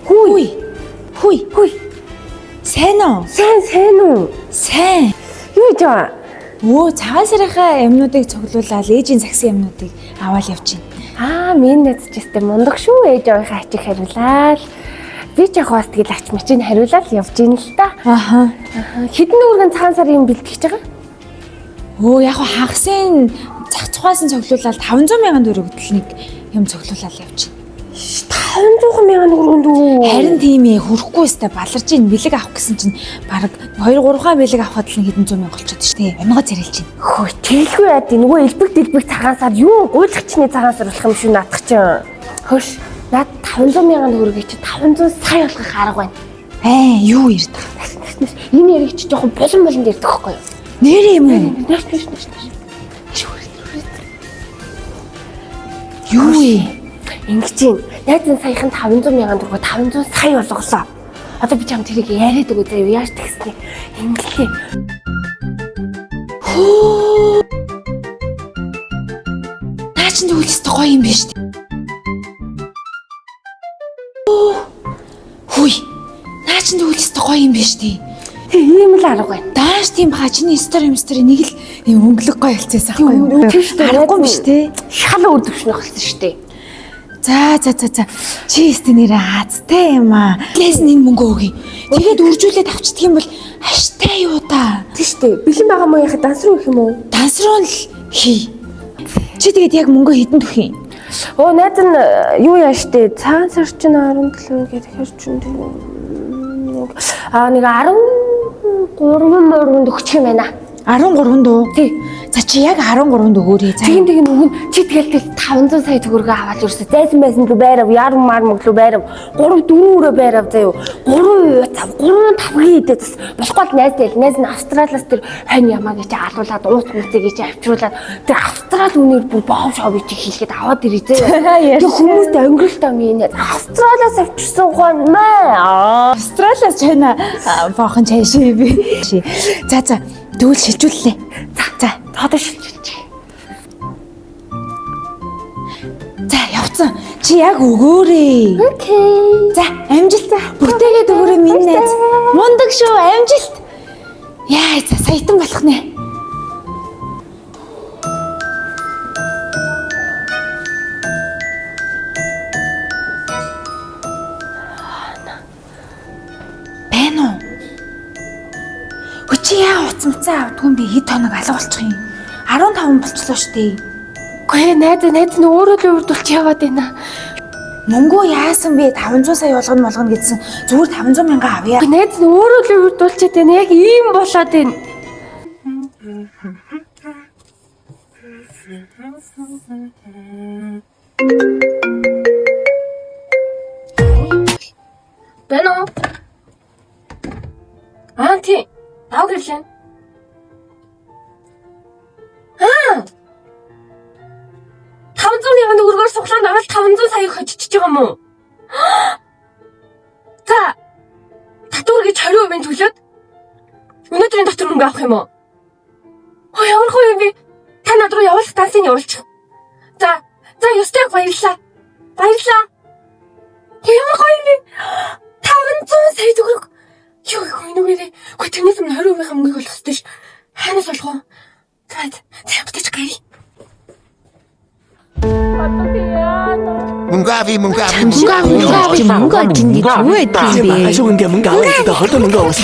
Хүй. Хүй. Хүй. Сайн уу? Сайн сайн уу? Сайн. Юу гэж байгаа? Өө, цагаан сарынхаа юмнуудыг цуглуулаад ээжийн загсан юмнуудыг аваад явж байна. Аа, минь найз ч өстэй мундаг шүү. Ээж авийнхаа ачиг хариулаад. Би ч яг бас тэгэл ач мачийг хариулаад явж ийн л та. Аха. Хэдэн нүргэн цагаан сарын юм бэлтгэж байгаа? Өө, яг хагасын зах цухаас нь цуглуулаад 500 мянган төгрөгдөл нэг юм цуглуулаад явж байна. 500 мянган төгрөгөнд үү? Харин тийм ээ, хөрөхгүй өстэй баларж ийн бэлэг авах гэсэн чинь бараг 2 3 хаан бэлэг авахад л нэг хэдэн зуун мянга болчиход шүү дээ. Онгоо царилж байна. Хөө, тэлгүй яа тий. Нөгөө элбэг дэлбэг цагаан сар юу гуйлагчны цагаан сар болох юм шүү наадах чинь. Хөөш, наад 500 мянган төгрөгийг чи 500 сая болгох арга байна. Аа, юу ярьд байгаа? Нэс, нэс. Энэ яриг чи жоохон булан буланд ярьдаг байхгүй юу? Нэрээ юм уу? Нэш, нэш, нэш, нэш. Нэш, хүрээ, хүрээ. Юу вэ? Ингэж юм. Найз нь саяхан 500 мянган төгрөгөө 500 сая болголоо. Одоо би чам тэрийг яриад өгөө заяа. Яаж тэгсний? Ингэлээ. Хөө. Наа чин тэгвэл өстой гоё юм биш үү? Хүй. Наа чин тэгвэл өстой гоё юм биш үү? Тэг ийм л арга байна. Дааш тийм баха чиний стори стори нэг л юм өнгөлөг гоё болцсон аахгүй юу? Тийм шүү дээ. Аргагүй юм биш те. Шал өөр төвшнөх болсон шүү дээ. За за за за. Чи өстой нэрээ азтай юм аа. Лээс нь энэ мөнгө өгье. Тэгээд үржүүлээд авчдах юм бол аштай юу та. Тийм шүү дээ. Бэлэн байгаа мó яхаа данс руу их юм уу? Данс руу л хий. Чи тэгээд яг мөнгө хэдэн төх юм? Оо найз нь юу яа штэ. Цагаан сар чинь 17 гэдэг хэр чинь нэг аа нэг 13 мөрөнд өгчих юм байна. 13 дүү. Тий. За чи яг 13-нд өгөөрэй. За. Тийм тийм нүгэн чи тэгэл тэгэл 500 сая төгрөгөө аваад ерөөсө зайсан байсан рүү байрав, ярм мар мөглөө байрав, 3 4 өрөө байрав заяо. 3 5 3 тавгийн идээд бас болохгүй л найз дээл найз нь Австралиас тэр хонь ямаа гэж алуулаад ууц мүцээ гэж авчруулад тэр Австрали үнээр бүр боов шов чи хийлгээд аваад ирээ заяо. Тэр хүмүүст өнгөрөлт ам юм Австралиас авчирсан ухаан маа. Австралиас чайна боохон чай шээ би. За за тэгвэл шилжүүллээ. За за Одоо шилжүүлчих. За явцсан. Чи яг өгөөрэй. Окей. За амжилт. Бүтээгээд өгөөрэй минь найз. Мундаг шүү амжилт. Яа за саятан болох нэ. Байна уу? Хөө чи яа уц муцаа авдгүй юм бэ? Хэд хоног алга болчих юм? 15 болчлоо штэ. Үгүй ээ найз найз нь өөрөө л үрдүүлж яваад байна. Мөнгөө яасан бэ? 500 сая болгоно молгоно гэсэн зүгээр 500 мянга авъя. Үгүй найз нь өөрөө л үрдүүлчихэд байна. Яг ийм болоод байна. Байна уу? Аа тий. Ав гэрлээ. Аа! 500 мянган төгрөгөөр суглаанд ороод 500 сая хожиж байгаа юм уу? За татвар гэж 20% төлөөд өнөөдрийн дотор мөнгө авах юм уу? Ой ямар гоё юм бэ? Та над руу явуулах дансыг явуулчих. За за ёстой баярлалаа. Баярлалаа. Ой, ямар гоё юм бэ? 500 сая төгрөг. Юу их вэ нүгээрээ? Гэхдээ тэрнээс өмнө 20% мөнгийг олох ёстой ш. Хаанаас олох вэ? За за бүтээч гарья. Мөнгө авъя, мөнгө авъя, Мөнгө авъя, мөнгө авъя, мөнгө авъя гэж юу байдаг юм бэ? 还是问点门岗位置的，好多门岗我是。